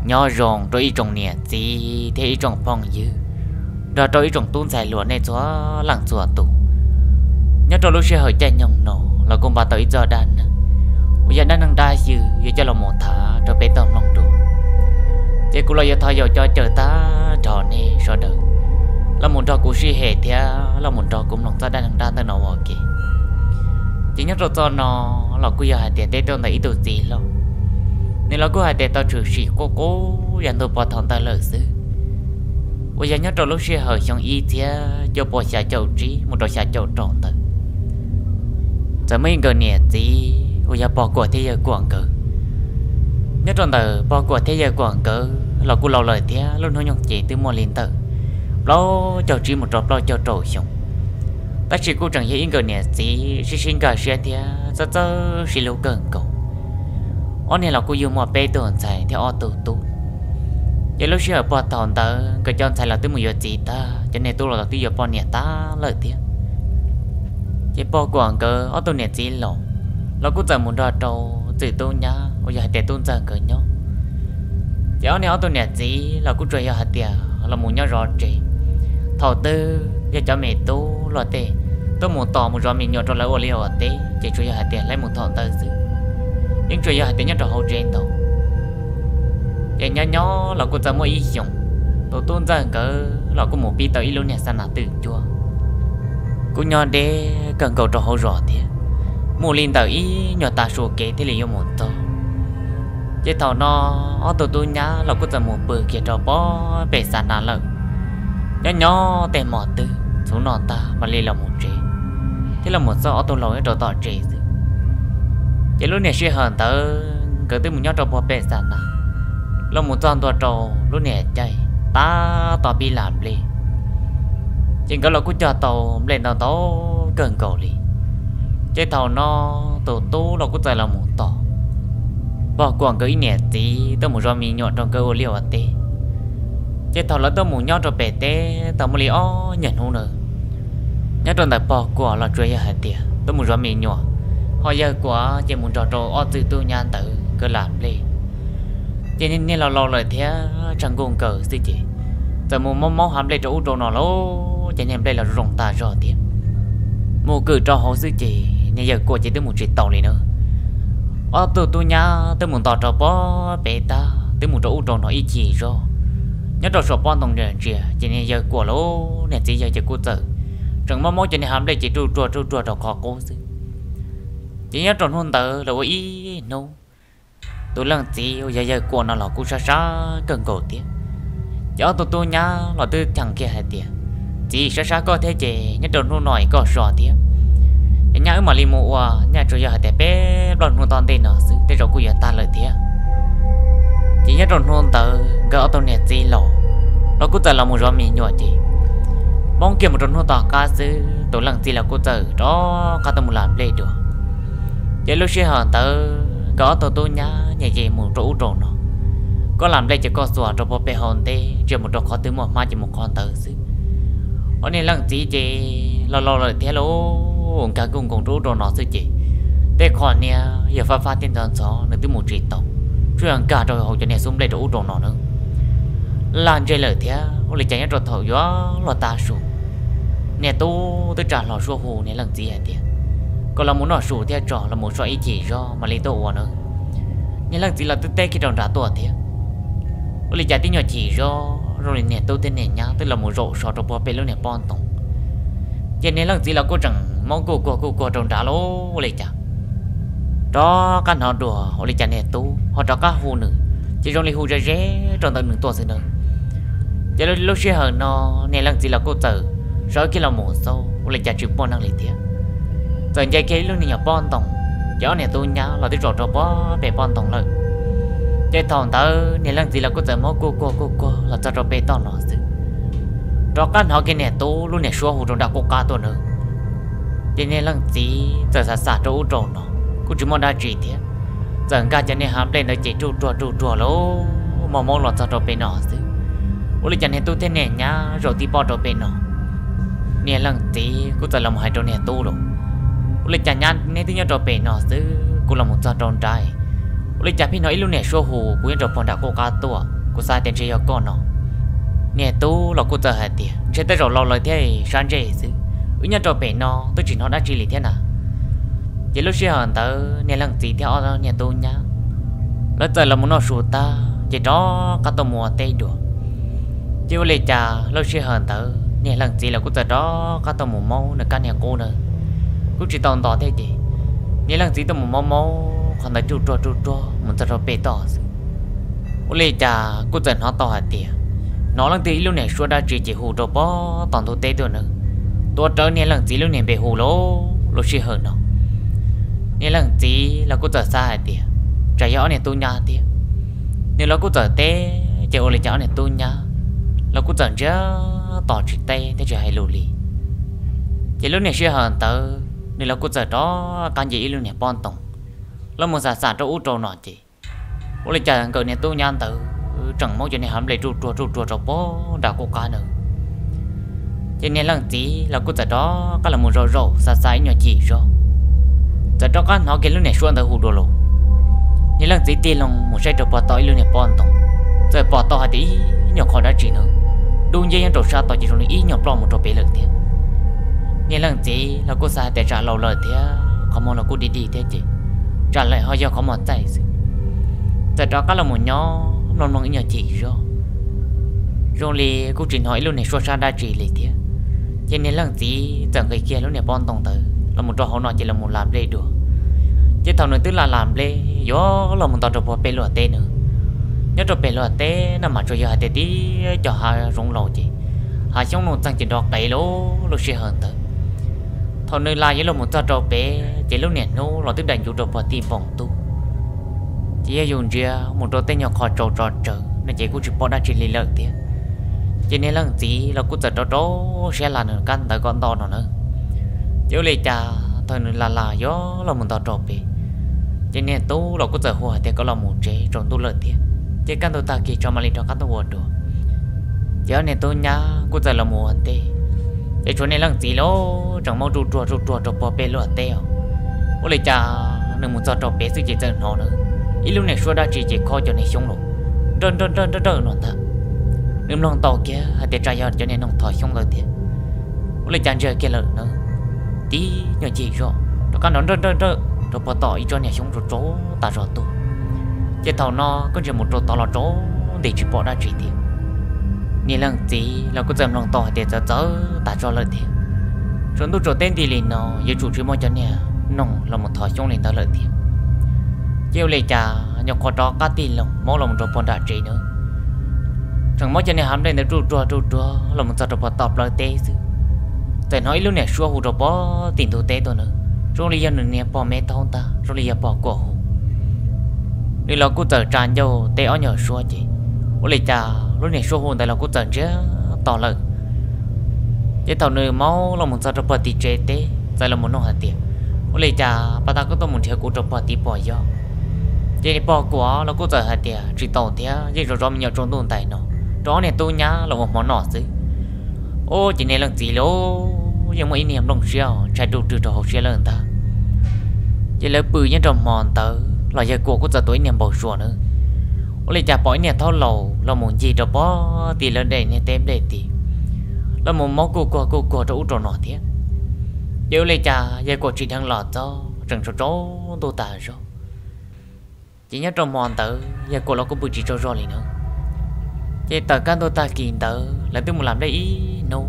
Nyob zoo rau ib tsoom niam txiv thiab ib tsoom phooj ywg, nrog rau ib tsoom tub ntxhais hluas nej txhua leej txhua tus. Nyob rau lub sij hawm caij nyoog no los kuj npaj tau ib txoj dab neeg uas yog dab neeg dab xyw yuav coj los mus tham rau peb tau mloog dua. Ces kuv los yuav thov yaum coj caw tag nrho nej sawv daws los mus nrog kuv sib hem thiab los mus nrog kuv mloog txoj dab neeg dab ntawm no ua ke. Ces nyob rau txoj no los kuj yog hais tias teb tuaj ntawm ib tug txiv hluas, nws los kuj hais tias tau tshwm sim qub qub yog ntu pog thaum ntawd lawm xwb, uas yog nyob rau lub sij hawm xyoo ib txhiab cuaj pua xya caum tsib mus rau xya caum rau ntawd. Txawm muaj ib nkawm niam txiv uas yog pog Kuam thiab yawg Kuam nkawd. Nyob rau ntawm pog Kuam thiab yawg Kuam nkawd los kuj laus lawm thiab lub hnub nyoog ces twb muaj li ntawm plaub caug tsib mus rau plaub caug rau xyoo. Tab sis kuj tseem yog ib nkawm niam txiv sib sib nkag siab thiab txawj txawj sib hlub kawg nkaus. Ob niag los kuj yug muaj peb tug ntxhais thiab ob tug tub. Ces lub sij hawm pog thaum ntawd nkawd cov ntxhais los twb mus yuav txiv tag, cov niag tub los twb yuav poj niam tag lawm thiab. Ces pog Kuam nkawd ob tug niam txiv laus los kuj txawm mus nrog rau Txwm Tub Nyab uas yog hais tias Tub Ntxawg nkawd nyob. Ces ob niag ob tug niam txiv los kuj tsuas yog hais tias los mus nyob zov tsev. Thaum twg yog cov me tub los tej tuaj mus tos mus zov me nyuam rau lawv ua liaj ua teb ces tsuas yog hais tias lawv mus thaum ntawd xwb, yeej tsuas yog hais tias nyob rau hauv tsev ntau. Ces nyob nyob los kuj txawm muaj ib xyoos, tus Tub Ntxawg nkawd los kuj mus pib tau ib lub niag xa nas twm cuab, kuj nyob deb kawg nkaus rau hauv zos thiab. Mus li ntawm ib nyuag tav su kev thiaj li yuav mus txog. Ces thaum no ob tug tub nyab los kuj txawm mus pw kiag rau pob pem xa nas lawm. Nyob nyob tej hmo twg txhuv noj tag mam li los mus tsev, thiab los mus txog ob tug laus nyob rau tom tsev xwb. Ces lub niag sij hawm ntawd nkawd twb mus nyob rau pob pem xa nas, los mus txog ntua rau lub niag caij tab tom pib lam nplej. Ces nkawd los kuj cog tau nplej ntau ntau kawg nkaus li. Ces thaum no tus tub los kuj txawm los mus tos pog Kuam nkawd ib niam txiv tuaj mus zov me nyuam rau nkawd ua liaj ua teb. Ces thaum lawv tuaj mus nyob rau pem teb tau muaj li ob nyuag hnub na, nyob rau ntawm pog Kuam los tsuas yog hais tias tuaj mus zov me nyuam, ho yawg Kuam ces mus nrog rau ob txwg tub nyab ntawd nkawd lam nplej. Ces niag laus laus lawm thiab tshav nkuj nkaws xwb ces txawm mus maub maub hav nplej rau ub rau no lauj, ces niag nplej los zoo tag zog thiab. Mus kwm rau hauv xwb ces niag yawg Kuam ces twb mus tsis taus li na. Ob tug tub nyab twb mus nto rau pob pem tag twb mus rau ub rau no ib chim zog, nyob rau saum pob ntoo ntsia ntsia ces niag yawg Kuam lauj niag txiv yawg ces kuj txawm tseem maub maub cov niag hav nplej ces ruj ruag ruj ruag rau qhov qub xwb. Ces nyob rau hnub ntawd los ua ib hnub, tus leej txiv uas yog yawg Kuam no los kuj sab sab kawg nkaus thiab. Ces ob tug tub nyab los twb cheem kiag hais tias, txiv, sab sab koj thiab ces nyob rau hnub no es koj so thiab, es nyab wb mam li mus ua, nyaj tsuas yog hais tias peb plaub hnub tom ntej no xwb tej zaum kuj yuav tag lawm thiab. Ces nyob rau hnub ntawd nkawd ob tug niag txiv laus los kuj txawm los mus zov me nyuam ces poob kiag mus rau hnub tom qab xwb tus leej txiv los kuj txawm rov qab tuaj mus lam nplej dua. Ces lub sij hawm ntawd nkawd ob tug tub nyab nyias ces mus rau ub rau no, koj lam nplej ces koj xuas rau pob pem hauv ntej ntsia mus rau qhov twg muaj hmab ces mus qhov ntawd xwb. Ob niag leej txiv ces laus laus lawm thiab lauj, nkag nkuj nkoos rau ub rau no xwb ces tej qhov niag yog fab fab thiab ntxhov ntxhov nws twb mus tsis tau, tsuas yog nkag rau hauv cov niag xub nplej rau ub rau no na. Lag ntseg lawm thiab ua li cas nyob rau thaum yuav luag tav su, niag tub twb tsa hlo suab hu niag leej txiv hais tias kom los mus noj su thiab tso, los mus so ib chim zog mam li tuaj ua na. Niag leej txiv los twb teb kiag rau nrad tuaj thiab. Ua li cas tib nyuag chim zog zoo li niag tub thiab niag nyab twb los mus zaum so rau pob pem lub niag pob ntoo. Ces niag leej txiv los kuj tseem maub kuj kuag kuj kuag rau nrad lauj, ua li cas rov qab hnov dua ua li cas niag tub ho rov qab hu nws, ces zoo li hu ze ze rau ntawm nws tuaj xwb na. Ces lub sij hawm no niag leej txiv los kuj txawm sawv kiag los mus xauj ua li cas tsis pom neeg li thiab. Txawm nce kiag ib lub niag nyuag pob ntoo, ces ob niag tub nyab los twb zaum rau pob pem pob ntoo lawm. Ces thaum ntawd niag leej txiv los kuj txawm maub kuj kuag kuj kuag los txog rau pem toj no xwb, rov qab hnov kiag niag tub lub niag suab hu rau nram qub qab tuaj na. Ces niag leej txiv txawm xav xav rau ub rau no, kuj tsis muaj dab tsi thiab, txawm nkag cov niag hav nplej ntawd ces ruj ruag ruj ruag lauj, maub maub los txog rau pem no xwb. Ua li cas niag tub thiab niag nyab zaum tib pob rau pem no? Niag leej txiv kuj txawm los mus hais rau niag tub lauj, ua li cas nyab neb twb nyob rau pem no xwb, kuv los mus txog rau nrad, Ua li cas pheej hnov ib lub niag suab hu kuv nyob rau puag nram qub qab tuaj, kuv xav tias ntshe yog koj no. Niag tub los kuj txawm hais tias, ntshe tej zaum laus lawm thiab, sab ntsej xwb, wb nyob rau pem no twb tsis hnov dab tsi li thiab na. Ces lub sij hawm ntawd niag leej txiv thiab ob niag tub nyab lawv txawm los mus noj su tag ces rov qab tuaj mus ua teb dua. Ces ua li cas lub sij hawm ntawd niag leej txiv los kuj txawm rov qab tuaj mus maub nws kab niag qub na, kuj tsis tau nto thiab ces niag leej txiv tuaj mus maub maub qhov ntawd ruj ruag ruj ruag mus txog rau pem toj xwb. Ua li cas kuj txawm hnov tau hais tias hnov leej twg ib lub niag suab dab tsi ces hu rau pem tom ntug teb tuaj na, tuav rawv niag leej txiv lub niag npe hu lawm lub sij hawm no. Niag leej txiv los kuj txawm xav hais tias tsam yog ob niag tub nyab thiab, nws los kuj txawm teb, ces ua li cas ob niag tub nyab los kuj txawm ntsiag to tsis teb thiab tsis hais lus li. Ces lub niag sij hawm ntawd nws los kuj txawm rov qab nce ib lub niag pob ntoo los mus xam xam rau ub rau no ces ua li cas nkawd niag tub nyab ntawd tseem maub cov niag hav nplej ruj ruag ruj ruag rau pem nram qub qab na. Ces niag leej txiv los kuj txawm rov qab los mus zaum zaum xav xav ib nyuag chim zog, txawm rov qab hnov kiag lub niag suab ntawd hu dua los. Niag leej txiv tig loo mus saib rau pem toj ib lub niag pob ntoo, txawm pom tau hais tias ib nyuag qhov dab tsi na dub nciab nyob rau sab tod ces zoo li ib nyuag ploj mus rau pem lawm thiab. Niag leej txiv los kuj xav hais tias tsam laus lawm thiab qhov muag los kuj dig dig thiab ces tsam lawm ho yog qhov muag txaij xwb. Txawm rov qab los mus nyob mloog mloog ib nyuag chim zog, zoo li kuj tsis hnov ib lub niag suab sab dab tsi li thiab. Ces niag leej txiv txawm nqis kiag lub niag pob ntoo ntawd los mus rau hauv no ces los mus las nplej dua. Ces thaum nws twb las las nplej yuav los mus nto rau pem luag teb na, nyob rau pem luag teb no mas tsuas yog hais tias tib co hav zoov laus ces hav xyoob nuj txeeg ces nrov qees lub lub sij hawm ntawd. Thaum nws las yuav los mus txog rau pem ces lub niag hnub los twb daim ncuv rau pem tim npoo ntuj, ces yog yus ntsia mus rau tej nyuag qhov tsaus tso tsawv no ces kuj tsis pom dab tsi li lawm thiab. Ces niag leej txiv los kuj txawm rau rau siab las nws kab ntawd kom nto no na. Ces ua li cas thaum nws las las yuav los mus nto rau pem, ces niag tub los kuj txawm hu hais tias kom los mus tsev, tsaus ntuj lawm thiab, ces kaj ntug tag kis tso mam li rov qab tuaj ua dua. Ces ob niag tub nyab kuj txawm los mus ua ntej, ces tshuav niag leej txiv los tseem maub ruj ruag ruj ruag rau pem luag teb os. Ua li cas nws mus txog rau pem xwb ces txawm hnov na ib lub niag suab dab tsi ces khob cov niag xyoob los nrawj nrawj nrawj nrawj no ntag. Nws mloog tau kiag hais tias tsam yog cov niag noog thov xyoob ntawd thiab. Ua li cas ntsiag kiag lawm na, tib nyuag chim zog rov qab nrov nrawj nrawj nrawj rau pem tom ib tsob niag xyoob tsaus tsaus tas zog tuaj. Ces thaum no kuj ntsia mus rau tod los tsaus nti tsis pom dab tsi thiab. Niag leej txiv los kuj txawm mloog tau hais tias txawv txawv tas zog lawm thiab, tsaus ntuj tsaus teb nti li no yuav tsum tsis muaj cov niag noog los mus thov xyoob li ntawd lawm thiab. Ces ua li cas nyuam qhuav rov qab tig loo maub los mus rau pem nram tsev na, tseem muab cov niag hav nplej ntawd ruj ruag ruj ruag los mus txog rau pem tom plawv teb xwb, txawm hnov ib lub niag suab hu rau pem tim ntug teb tuaj na, zoo li yog nws niag pog me thaub ntag, zoo li yog pog kuam hu. Nws los kuj txawm tsa ncauj teb ob nyuag suab ces ua li cas lub niag suab hu ntawd los kuj txawm ntsiag to lawm. Ces thaum nws maub los mus txog rau pem tim tsev teb txawm los mus nug hais tias, ua li cas pas tas koj tuaj mus nrhiav kuv rau pem tim pog yog? Ces niag pog kuam los kuj txawm hais tias tsis tau thiab, yeej zov zov me nyuam tsaus ntuj ntais no rau ob niag tub nyab los ua hmo noj xwb. Ub, ces niag leej txiv los yeej muaj ib niag nplooj siab ntshai rub rwg rau hauv siab lawm ntag. Ces lawv pw nyob rau hmo ntawd los yawg kuam kuj txawm tuav ib niag npau suav na, ua li cas pom ib niag thaub laus los mus ncig rau pem tim lawv daim niag teb nplej tid, los mus maub kuj kuag kuj kuag rau ub rau no thiab. Ces ua li cas yawg kuam tsim dheev los txog tseem tsaus tsaus ntuj tas zog. Ces nyob rau hmo ntawd yawg kuam los kuj pw tsis tsaug zog li na. Ces tawm kaj ntug tag kis ntawd lawv twb mus lam nplej ib hnub,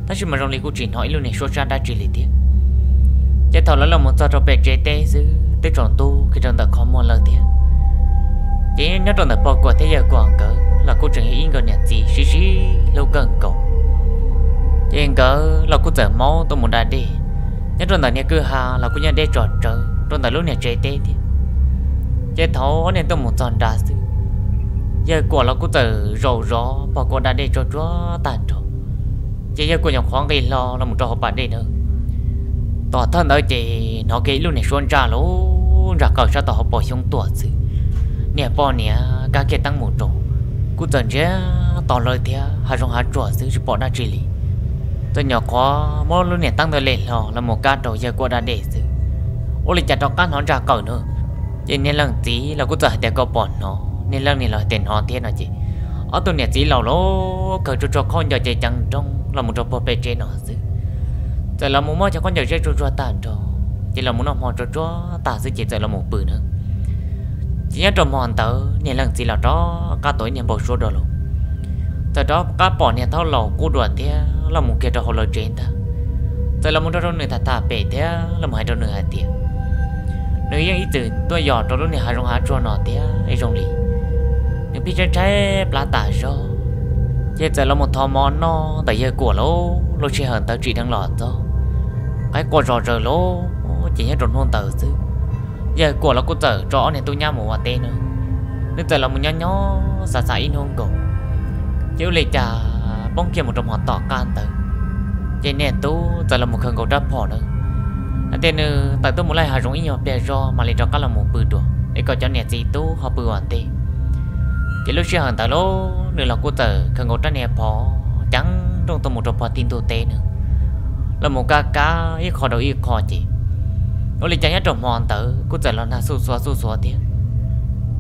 tab sis mas zoo li kuj tsis hnov ib lub niag suab sab dab tsi li thiab. Ces thaum lawv los mus txog rau pem tsev teb xwb twb tsaus ntuj kiag rau ntawm qhov muag lawm thiab. Ces nyob rau ntawm pog kuam thiab yawg kuam nkawd los kuj tseem yog ib nkawd niam txiv sib sib hlub kawg nkaus. Ces nkawd los kuj txawm maub tuaj mus da dej nyob rau ntawm niag kwj ha los kuj nyob deb tso tsawv rau ntawm lub niag tsev teb thiab. Ces thaum ob niag tuaj mus txog nrad xwb, yawg kuam los kuj txawm zaum zov pog kuam da dej tsuag tsuag tag nrho. Ces yawg kuam nyuam qhuav nqis hlo los mus rau hauv pas dej na, tom thawj ntawd ces hnov kiag ib lub niag suab ntsaj lub ntsaj qaws sab tod hauv paus xyoob tuaj xwb. Niag poj niam kab kiag teeb mus rau, kuj txawm ntsiag to lawm thiab hav zoov hav tsuag xwb tsis pom dab tsi li. Txawm nyuam qhuav muab lub niag teeb ntawd le hlo los mus kab rau yawg kuam da dej xwb, ua li cas rov qab hnov ntsaj qaws na. Ces niag leej txiv los kuj txawm hais tias koj pom hnov, niag leej niam los hais tias hnov thiab no ces ob tug niam txiv laus los khaws tsuag tsuag khaub ncaws ceev ceev nrooj los mus rau puag pem tsev no xwb. Txawm los mus muab cov khaub ncaws zeb tsuag tsuag tag nrho, ces los mus noj hmo tsuag tsuag tag xwb ces txawm los mus pw na. Ces nyob rau hmo ntawd niag leej txiv los rov qab tuav ib niag npau suab dua los, txawm rov qab pom niag thaub laus qub dua thiab los mus kiag rau hauv lawv tsev ntag. Txawm los mus nrog rau nws tham tham pem thiab los mus hais rau nws hais tias nws yeej ib txwm tuaj yos rau lub niag hav zoov hav tsuag no thiab zoo li nws pheej tshaib tshaib plab tas zog. Ces txawm los mus thov mov noj ntawm yawg Kuam lauj, lub sij hawm ntawd tsim dheev los txog qaib qua zos zaws lauj, ces nyob rau hnub ntawd xwb yawg Kuam los kuj txawm tso ob niag tub nyab mus ua teb no. Nws txawm los mus nyob nyob xav xav ib hnub nkaus, ces ua li cas poob kiag mus rau hmo tom qab ntawd, ces niag tub txawm los mus khaws nkaus rab phom na, hais tias nws tawm tuaj mus laij hav zoov ib nyuag pliag zog mam li rov qab los mus pw dua es kom cov niam txiv tub ho pw ua ntej. Ces lub sij hawm ntawd lauj nws los kuj txawm khaws nkaus rab niag phom ceev nrooj tuaj mus rau puag tim ntug teb na, los mus kab kab ib qho rau ib qho ces ua li cas nyob rau hmo ntawd kuj txawm los nag xuj xuav xuj xuav thiab.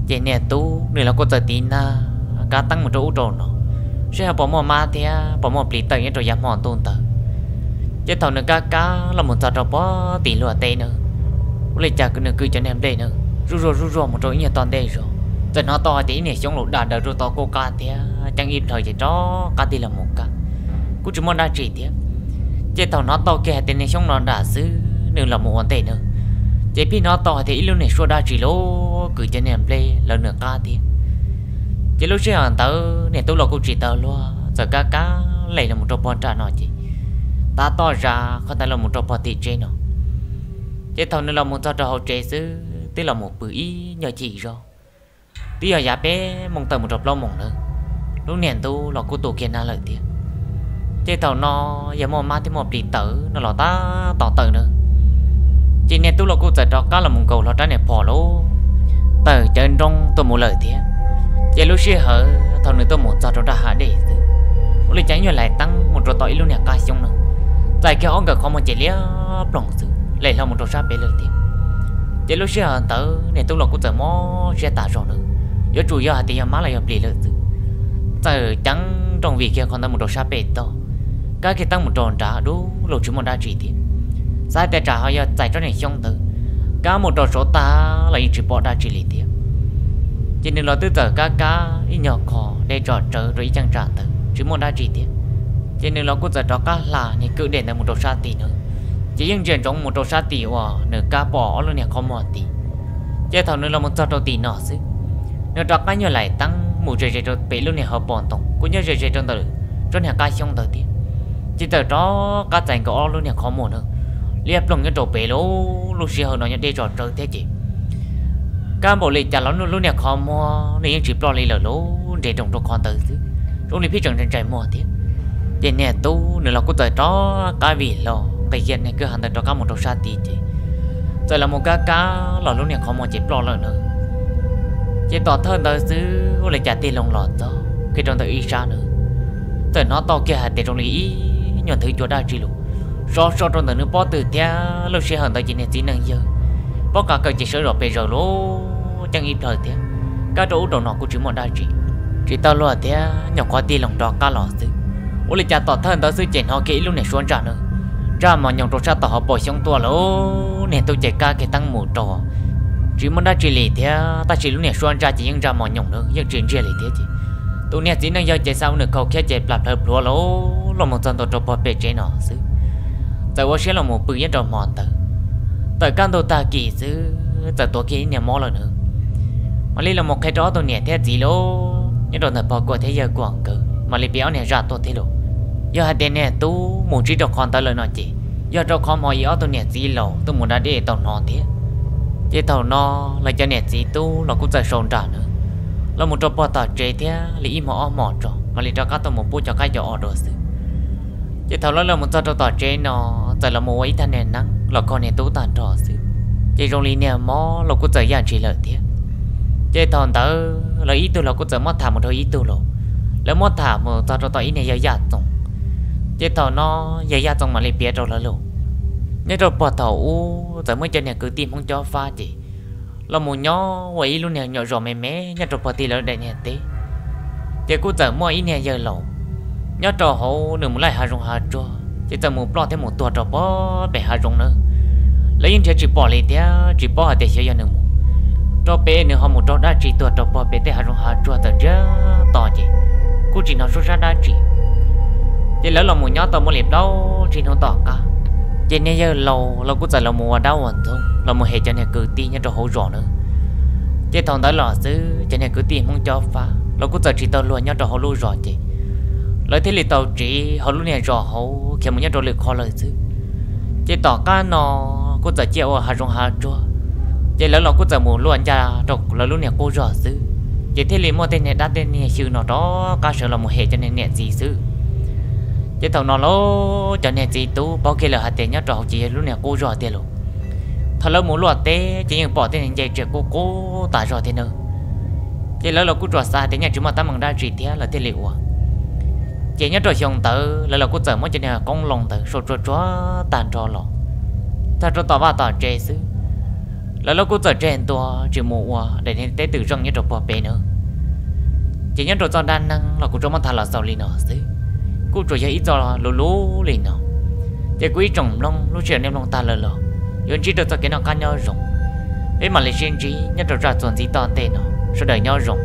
Ces niag tub nws los kuj txawm tiv nag kab teeb mus rau ub rau no, seb ho puas muaj mab thiab puas muaj plis tawm nyob rau yav hmo ntuj ntawd. Ces thaum nws kab kab los mus txog rau puag tim luag teb na, ua li cas nws kwv cov niag nplej na zuj zuag zuj zuag mus rau ib nyuag toj ntej zog, txawm hnov tau hais tias ib niag xyoob los da daws rau tom kuj qab thiab ceeb ib plhaw ces rov qab tig los mus kab, kuj tsis muaj dab tsi thiab. Ces thaum hnov tau kiag hais tias niag xyoob no dam xwb nws los mus ua ntej na, ces pheej hnov tau hais tias ib lub niag suab dab tsi los kwv cov niag nplej lawv nws qab thiab. Ces lub sij hawm ntawd niag tub los kuj tsis tawv luag txawm kab kab lees los mus rau puag nram no ces tav toj zam qhov ntawd los mus rau puag tim tsev no. Ces thaum nws los mus txog rau hauv tsev xwb twb los mus pw ib nyuag chim zog, twb yog yav peb moos tawm mus rau plaub moos lawm, lub niag ntub los kuj tu kiag nag lawm thiab. Ces thaum no yog muaj mab thiab muaj plis tawm no los tab tom tawm na, ces niag tub los kuj txawm rov qab los mus nkaus hlo rab niag phom lauj, tawm ceev nrooj tuaj mus lawm thiab. Ces lub sij hawm thaum nws tuaj mus txog rau nram hav dej xwb, ua li cas nyuag lais teeb mus rau tom ib lub niag qab xyoob no, txais kiag ob nkawm qhov muag ces liab ploog xwb lees hlo mus rau sab pem lawm thiab. Ces lub sij hawm ntawd niag tub los kuj txawm mob siab tas zog na, yuav tsum yog hais tias yog mab los yog plis lawm xwb. Txawm ceev nrooj vim kiag qhov ntawd mus rau sab pem toj, kab kiag teeb mus rau nrad dub lug tsis muaj dab tsi thiab. Xav hais tias tsam ho yog txais tsob niag xyoob ntawd, kab mus rau saud tag los yeej tsis pom dab tsi li thiab. Ces nws los twb txawm kab kab ib nyuag qho dej tsom tsawv rau ib cheeb tsam ntawd tsis muaj dab tsi thiab. Ces nws los kuj txawm rov qab hla niag kwj dej ntawd mus rau sab tid na, ces yeej ntsia ntsoov mus rau sab tid uas nws kab pom ob lub niag qhov muag tid. Ces thaum nws los mus txog rau tim no xwb, nws rov qab nyuag laim teeb mus ze ze rau pem lub niag hauv paus ntoo kuj nyob ze ze rau ntawm tsob niag qab xyoob ntawd thiab. Ces txawm rov qab txais nkaus ob lub niag qhov muag na, liab ploog nyob rau pem lub, lub sij hawm no nyob dej tsom tsawv thiab ces kab npaum li cas los lub niag qhov muag nws yeej tsis ploj li lawm lauj, nres nroos rau qhov ntawd xwb, zoo li pheej tseem ntsais muag thiab. Ces niag tub nws los kuj txawm rov qab vim hlo nqis kiag niag kwj ha ntawd rov qab mus rau sab tid ces txawm los mus kab kab los lub niag qhov muag ces ploj lawm na. Ces tom thawj ntawd xwb ua li cas tig loo los txog kiag rau ntawm ib sab na, txawm hnov tau kiag hais tias zoo li ib nyuag nthwv cua dab tsi los so so rau ntawm nws pob tw thiab. Lub sij hawm ntawd ces niag txiv neej yawg pob qa kaw ces sawv zom pes zaws lub ceeb ib plhaw thiab, kab rau ub rau no kuj tsis muaj dab tsi, tsis tau luag thiab nyuam qhuav tig loo rov qab los xwb. Ua li cas tom thawj ntawd xwb ces hnov kiag ib lub niag suab ntsaj na, ntsaj mos nyoos rau sab tom hauv paus xyoob tuaj lawm. Niag tub ces kab kiag teeb mus rau tsis muaj dab tsi li thiab, tab sis lub niag suab ntsaj ces yeej ntsaj mos nyoos na yeej tsis ntsiag li thiab ces tus niag txiv neej yawg ces xa ua nws khau khiab ces plas plhawv plhuav lawm los mus txog ntua rau puag pem tsev no xwb. Txawm ua siab los mus pw nyob rau hmo ntawd, tawm kaj ntug tag kis xwb txawm tuav kiag ib niag mob lawm na. Mam li los mus qhia rau ob tug niam thiab txiv lawm nyob rau ntawm pog Kuam thiab yawg Kuam nkawd mam li piav ob niag zaj tuaj thiab lauj. Yog hais tias niag tub mus ntsib rau qhov ntawd lawm no ces yog rau qhov hmo ib ob tug niam txiv laus tuaj mus da dej tau hnov thiab. Ces thaum no lawv cov niam txiv tub los kuj txawm sau nra na, los mus rau puag tom tsev thiab li ib hmos ob hmos tso mam li rov qab tuaj mus pub cov qaib cov os dua xwb. Ces thaum lawv los mus txog rau tom tsev no, txawm los mus ua ib thaj niag neeb los kho niag tub tag nrho xwb, ces zoo li niag mob los kuj txawm yaj ntshis lawm thiab. Ces thaum ntawd lawv ib tug los kuj txawm muab tham mus rau ib tug los, lawv muab tham mus txog rau tom ib niag yawg Yaj Txoos. Ces thaum no yawg Yaj Txoos mam li piav rau lawv los, nyob rau puag thaum ub txawm muaj cov niag kwv tij Hmoob cob fab ces los mus nyob ua ib lub niag nyuam zos me me nyob rau pog tij lawv daim niag teb. Ces kuj txawm muaj ib niag yawg laus nyob rau hauv nws mus laij hav zoov hav tsuag ces txawm mus ploj thiab mus tuag rau pog pem hav zoov na. Lawv yeej nrhiav tsis pom li thiab tsis paub hais tias xyov yog nws mus rau pem nws ho mus raug dab tsi tuag rau pog pem tej hav zoov hav tsuag txawm ntsiag to ces kuj tsis hnov suab sab dab tsi. Ces lawv los mus nyob tau muaj li plaub tsib hnub tom qab, ces niag yawg laus los kuj txawm los mus ua dab ua ntxoog los mus hem cov niag kwv tij nyob rau hauv zos na. Ces thaum ntawd los xwb cov niag kwv tij Hmoob cob fab los kuj txawm tsis tau luag nyob rau hauv lub zos ces lawv thiaj li tau tsiv hauv lub niag zos hauv khiav mus nyob rau lwm qhov lawm xwb. Ces tom qab no kuj txawm ciaj ua hav zoov hav tsuag, ces lawv los kuj txawm mus luaj ncaj rau lawv lub niag qub zog xwb. Ces thiaj li muaj tej niag dab tej niag xyw no rov qab sawv los mus hem cov niag niam txiv xwb. Ces thaum no los cov niag txiv tub paub kiag lawm hais tias nyob rau hauv ces yog lub niag qub zog tiag lauj. Thaum lawv mus luaj teb ces yeej pom tej niag nce tsiaj qub qub tas zog thiab na. Ces lawv los kuj tsuas xav hais tias nyaj tsis muaj teeb meem dab tsi thiab lawv thiaj li ua. Ces nyob rau xyoo ntawd lawv los kuj txawm muab cov niag qoob loo ntawd sau tsuag tsuag tag nrho los tag rau tom vaj tom tsev xwb. Lawv los kuj txawm tseg ntua tsis mus ua daim niag teb twm zeej nyob rau pog pem na. Ces nyob rau txoj dab neeg los kuv tsuas muab tham los xaus li no xwb, kuj tsuas yog ib txoj lus lus li no. Ces kuv ib tsoom mloog lub sij hawm nej mloog tag lawm los yuav ntsib rau txoj kev noj qab nyob zoo. Peb mam li sib ntsib nyob rau zaj txuas ntxiv tom ntej no, sawv daws nyob zoo.